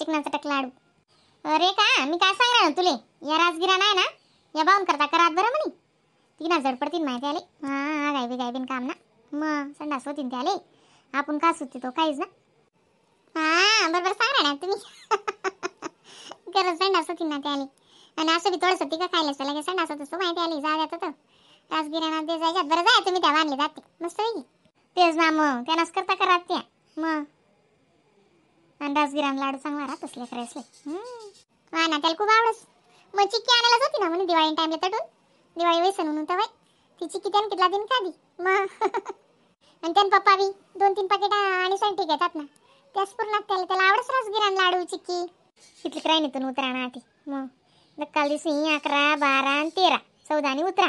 चिकनाचा टक लाडू. अरे का मी काय सांगणार ना तुले, या राजगिरा नाही ना या बाहून करता करात बरं म्हणे, ती ना जड पडतील माहिती आले. हां गायबी गायबीन काम ना मग संडास होतीन त्याले, आपण का सुटते तो काहीच ना. हां बरोबर सांगा ना तुम्ही. खरंच संडास होतीन ना त्याले, आणि असं बी थोडंसं तिका खायला असं लगेच संडास होत असतो माहिती आली. जा जात तर राजगिराना ते जायच्यात बरं, जाय तुम्ही त्या बांधले जाते मस्त पैकी. तेच ना मग त्यांनाच करता करात त्या मग. आणि राजगिरान लाडू चांगला राहत असले खरे असले. हा ना त्याला खूप आवडस. मग चिक्की आणायलाच होती ना म्हणे दिवाळी टाइमला तटून, दिवाळी वेसन म्हणून तर बाई ती चिक्की त्यानं कितला दिन खादी मग. आणि त्यान पप्पा बी 2-3 पाकिट आणि साठी घेतात ना त्याच पूर्ण त्याला, त्याला आवडस राजगिरान लाडू चिक्की. कितली राहिनीतून उतरा ना ती मग काल दिवशी 11, 12 आणि 13, 14 आणि उतरा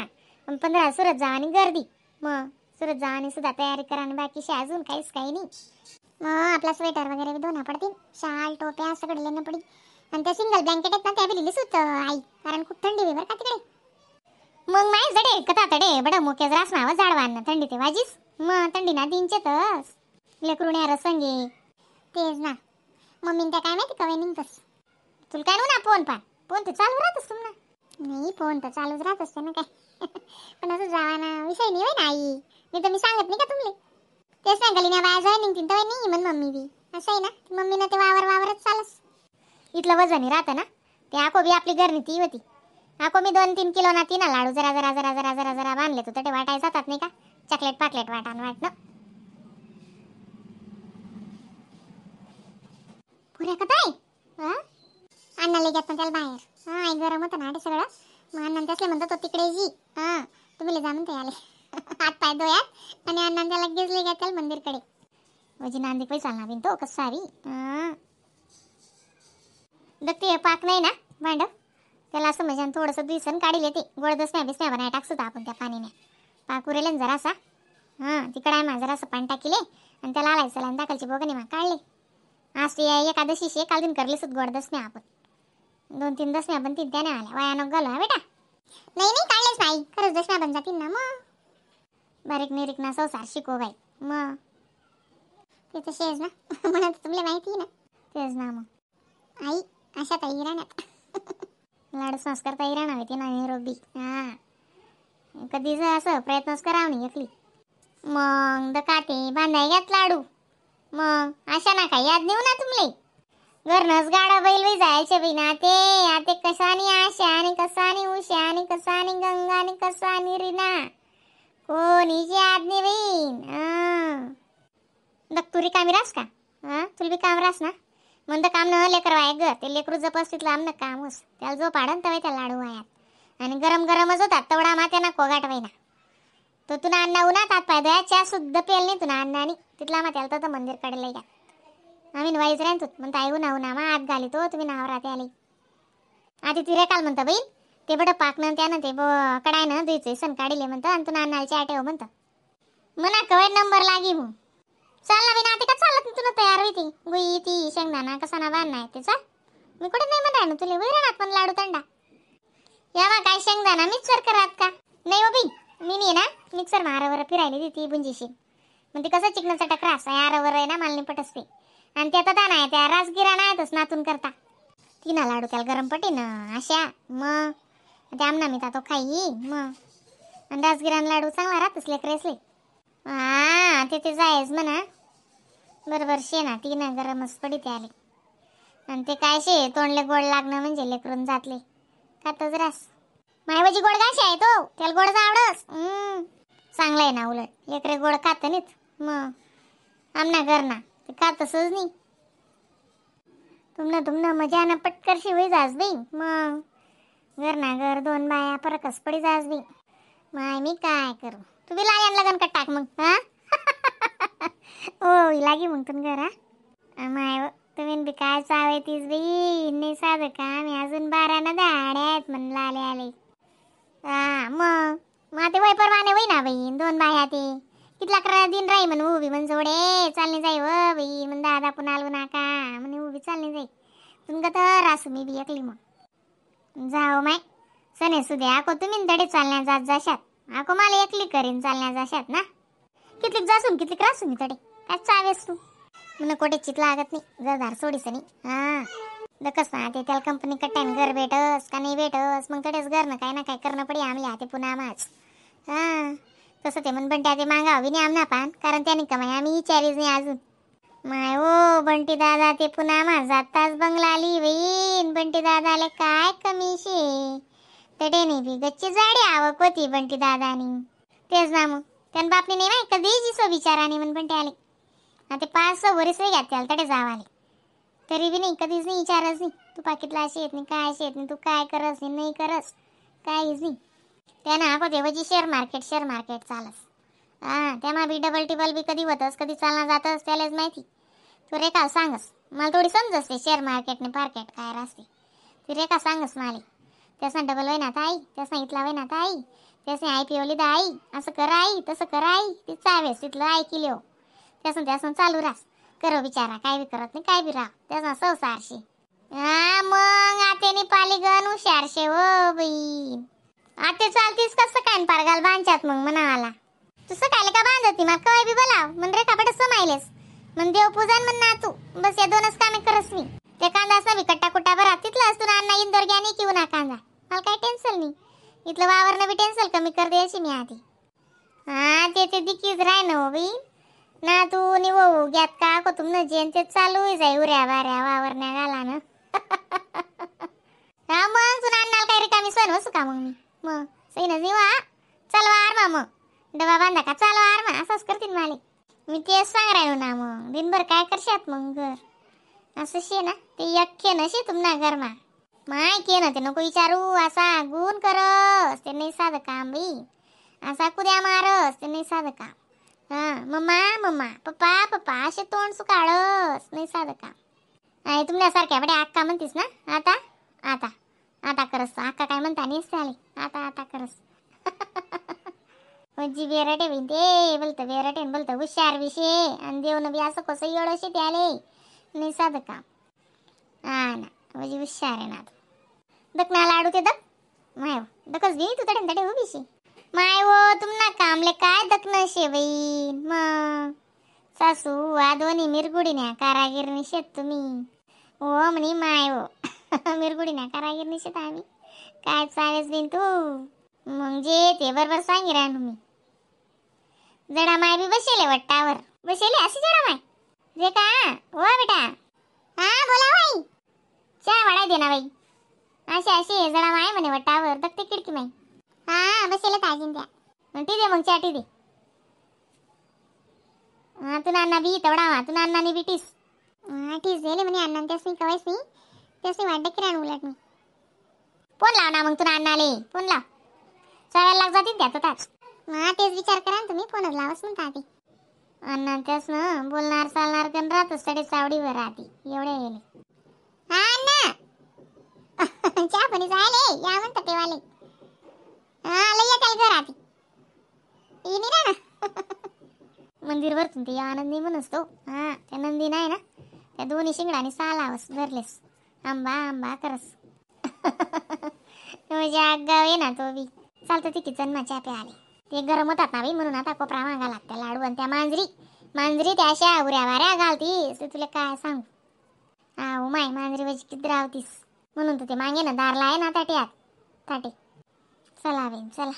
आणि 15 सुरत जावा आणि गर्दी. मग सुरत जावा आणि सुद्धा तयारी करा आणि बाकीशी अजून काहीच काही नाही. मग आपला स्वेटर वगैरे बी धुणं पडतील, शाल टोप्या सगळं लेणं पडेल. आणि त्या सिंगल ब्लँकेट आहेत ना त्या बी लिहिलीच होतं आई, कारण खूप थंडी होई बरं का तिकडे. मग माय जडे कथा तडे बडं मोक्याच रास मावा झाडवांना थंडी ते वाजीस मग थंडी ना दिनचेतच लेकरून रसंगे. तेच ना मम्मी त्या काय माहिती कवे निघतस. तुला काय ना फोन पान फोन तर चालू राहत असतो ना. नाही फोन तर चालूच राहत असते ना काय. पण असं जावा ना विषय नाही होय ना आई, नाही तर मी सांगत नाही का तुमले. तेच सांगाली ना बाया जाय निघतील तर नाही म्हण मम्मी बी असं आहे ना, मम्मी ना ते वावर वावरच चालस. इथलं वजन राहतं ना ते आको बी आपली घरनी ती होती. आको मी 2-3 किलो ना ती ना लाडू जरा जरा जरा जरा जरा जरा बांधले तर ते वाटायला जातात नाही का, चॉकलेट पाकलेट वाटाण वाटणं. पुऱ्या कथा आहे अण्णाला घेत ना त्याला बाहेर. हां आई गरम होतं ना ते सगळं, मग अण्णा त्यासले म्हणतो तो तिकडे जी. हां तुम्ही जा म्हणते आले हात पाय धुयात आणि अण्णा त्याला गिजले घ्या त्याला मंदिरकडे. वजी नांदी पैसा चालणार बिन तो कसं सारी. हां ते पाक नाही ना भांड त्याला असं म्हणजे थोडंसं दिसन काढील येते गोड दसण्या बिसण्या बनाय टाकसू आपण त्या पाणीने पाक उरेल ना जरासा. हां तिकडं आहे मा जरासं पाणी टाकीले आणि त्याला आलायचं आणि दाखलची बघणी मा काढले. आज ते एकादशी शे काल दिन करली सुद्धा गोड दसण्या आपण 2-3 दसण्या पण तीन त्याने आल्या वाया नको घालू हा बेटा. नाही नाही काढलेच नाही खरंच दसण्या बन जातील ना मग. बारीक निरीक ना संसार शिको बाई मग ते तर शेज ना. म्हणत तुला माहिती ना. तेच ना मग आई अशा ताई राहण्यात लाडू संस्कार ताई राहणार ते ना निरोबी. हां कधीच असं प्रयत्नच करावं नाही एकली मग दकाते बांधाय घ्यात लाडू मग अशा ना काही याद नेऊ ना तुमले. घरनच गाडा बैल बाई जायचे बाई ना ते आते कसा आणि आशा आणि कसा आणि उषा आणि कसा आणि गंगा आणि कसा आणि रीना कोणीची याद नाही बाई. दत्तुरी कामी रास का. हां तुला बी काम रास ना म्हणतं काम न लेकर वाय ग ते लेकरू जपस तिथलं आमनं काम होस त्याला जो पाडन तवे त्या लाडू वायात आणि गरम गरमच होतात तवडा मा त्यांना कोगाट वाईना. तो तुला अण्णा उन्हात हात पाय धुया चहा सुद्धा पेल नाही तुला अण्णा आणि तिथला मा त्याला तर मंदिरकडे लई घ्या आम्ही वाईच राहतो म्हणता आई उन्हा उन्हा मा आत घाली तो तुम्ही नाव राहते आले. आधी ती रेकाल म्हणतं बहीण ते बडं पाकनं त्यानं ते कडाय ना दुईचं सण काढिले म्हणतं आणि तुला अन्नाला चहा ठेव म्हणतं म्हणा कवाय नंबर लागी मग चाल ना बिना. आता का चालत नाही तुला तयार होती गुई ती शेंगदाणा कसा ना बांधणार ते चाल मी कुठे नाही म्हणणार ना तुला वैरणात पण लाडू थंडा या मा काय शेंगदाणा मिक्सर करात का नाही हो बाई मी नाही ना मिक्सर मारावर फिरायली ती बुंजीशी मग ते कसं चिकनाचा टकरा असा यारावर आहे ना मला नाही पट असते. आणि त्या तर नाही त्या राजगिरा नाहीतच नातून करता ती ना लाडू त्याला गरम पटे ना अशा मग ते आमना मी तो खाई मग. आणि राजगिरा लाडू चांगला राहतच लेकरेसले. हां ते ते जायच म्हणा बरोबर शे ना ती ना गरमच पडी ते आले आणि ते काय शे तोंडले गोड लागणं म्हणजे लेकरून जातले खातच रास. मायवाजी गोड गाशी आहे तो त्याला गोडच आवडस. चांगलं आहे ना उलट लेकरे गोड खात नाहीत मग आमना कर ना ते खातच नाही. तुमनं तुमनं मजा ना पटकरशी होई जास बाई मग घर ना घर 2 बाया फरकच पडी जास बाई. माय मी काय करू तुम्ही लायान लगन का टाक मग. हा ओ लागी मग तुम घरा माय तुम्ही बी काय चावे तीच बाई नाही साधं का मी अजून 12 ना दाड्यात म्हणलं आले आले. हा मग मग ते वय परवाने होई ना बाई 2 बाया ते कितला करा दिन राही म्हण उभी म्हण जोडे चालणे जाई व बाई म्हण दादा पुन्हा आलो नाका म्हणे उभी चालणे जाई तुमका तर असू मी बी एकली मग जाओ माय सने सुदे आको तुम्ही दडे चालण्या जात जाशात आको मला एकली करीन चालण्या जाशात ना कितलीक जासून कितलीक रासून मी तडे काय चावेस तू म्हण कोठे चित लागत नाही जरदार सोडीस नाही. हां दकस ना ते त्याला कंपनी कट्ट्यान घर भेटस का नाही भेटस, मग तडेच घर ना काय ना काय करणं पडी आमले ते पुन्हा आमाच. हां तसं ते म्हण बंट्या ते मागावी नाही आमना पान, कारण त्याने कमाई आम्ही विचारीच नाही अजून. माय ओ बंटी दादा ते पुन्हा माझा आत्ताच बंगला आली बहीण. बंटी दादाले काय कमी शे, तडे नाही बी गच्ची जाडी आवक होती बंटी दादानी. तेच ना मग त्यान बापनी नाही माय कधी जिसो बिचाराने म्हण बंटी आले. आता 5-6 वरीस घ्या त्याला तडे जावाले, तरी बी नाही कधीच नाही विचारच नाही. तू पाकिटला अशी येत नाही काय अशी येत नाही, तू काय करस नाही नाही करस काहीच नाही. त्यानं आको देवाची share market share market चालस. हां त्यामा बी डबल टिबल बी कधी होतस कधी चालना जातस त्यालाच माहिती. तू रेखा सांगस मला थोडी समजसते शेअर मार्केटने मार्केट काय राहते, ती रेखा सांगस मला. त्यासना डबल होईना आता आई, त्यासना इथला होईना आता आई, त्यासने I P ओली दा आई, असं करा आई तसं करा आई, ती चावेस तिथलं ऐकिले हो. त्यासून त्यासून चालू रास करो बिचारा, काय बी करत नाही काय बी राह त्यासना संसारशी. हा मग आतेने पाली गण हुशारशे हो बहीण. आते चालतीस कसं काय पारगाल बांधच्यात मग म्हणावाला तू सकाळी का बांधती मला कवाय बी बोलाव म्हण रे कापड समायलेस म्हण देवपूजन म्हण ना तू बस या दोनच कामे करस मी. ते कांदा असा बी कट्टा कुट्टा भरा तिथला असतो ना अण्णा इंदोर घ्या नाही किऊ ना कांदा, मला काय टेन्शन नाही. इथलं वावरणं बी टेन्शन कमी कर द्यायची मी आधी. हा ते ते दिकीच राह ना हो बी ना तू नि वो घ्यात का को तुम न जेन ते चालू जाई उऱ्या बाऱ्या वावरण्या घाला ना. हा मग तुला अण्णाला काय रिकामी सण वसू का मग मी मग सही ना वा चाल वार मा मग डबा बांधा का चाल वार मा असंच करतील माले. मी तेच सांग राहिलो ना मग दिनभर काय करशात मग घर असं शे ना ते यख्खे नशे तुमना घर मा माय के ना ते नको विचारू असा गुण करस ते नाही साधं काम बाई, असा कुद्या मारस ते नाही साधं काम. हां mamma mamma papa पप्पा असे तोंड सुकाळस नाही साधं काम. आहे तुमच्यासारख्या बड्या अक्का म्हणतीस ना आता आता आता करस अक्का काय म्हणता नाही चाले आता आता करस. जी बेरटे बिन ते बोलतं बेरटे बोलतं हुशार विषय आणि देऊन बी असं कसं एवढं त्याले नाही साधं काम. हा ना म्हणजे हुशार आहे ना तू. दक ना लाडू ते दक माय दकच घे तू तडे तडे उभीशी माय वो तुमना कामले काय दक शे बाई. मग सासू वा दोन्ही मिरगुडीन्या कारागिरनी शेत तुम्ही हो म्हणे माय हो मिरगुडीन्या कारागिरनी शेत आम्ही काय चालेस बिन तू मग जे ते बरोबर सांगी राहणू मी. जडा माय बी बसेले वट्टावर बसेले अशी जडा माय जे का हो बेटा. हा बोला बाई चहा वाढाय दे ना बाई अशी अशी जडा माय म्हणे वट्टावर दगते खिडकी माई. हा बसेले ताजीन त्या मग टी दे मग चहा टी दे. हा तू नाना बी तेवढा तू नानानी बी टीस. हा टीस दिले म्हणे अण्णा त्यासनी कवायच नाही त्यासनी वाटत की राहणं उलट मी. फोन लाव ना मग तू नानाले फोन लाव चावायला लाग जातील त्या ताच. हा तेच विचार करा ना तुम्ही फोनच लावच म्हणता आधी. अण्णा त्यास ना बोलणार चालणार गण राहतो सडे चावडीवर राहते एवढे येले. हा अण्णा चहा पाणी जायले या म्हणता तेवाले. हा लई येताल घरात येणी ना मंदिर वरतून ते आनंद नाही म्हणूनच तो. हा त्या नंदी नाही ना त्या दोन्ही शिंगडाने सालावस धरलेस आंबा आंबा करस म्हणजे आगाव आहे ना तो बी चालतं ती किचन मा चहा प्याले ते गरम होतात ना बाई म्हणून आता कोपरा मागा लागत्या लाडू आणि त्या मांजरी मांजरी त्या अशा उऱ्या वाऱ्या घालतीस तुला काय सांगू. हा हो माय मांजरी वजी किती रावतीस म्हणून तर ते मागे ना दारला आहे ना ताटे आत ताटे. चला बेन चला.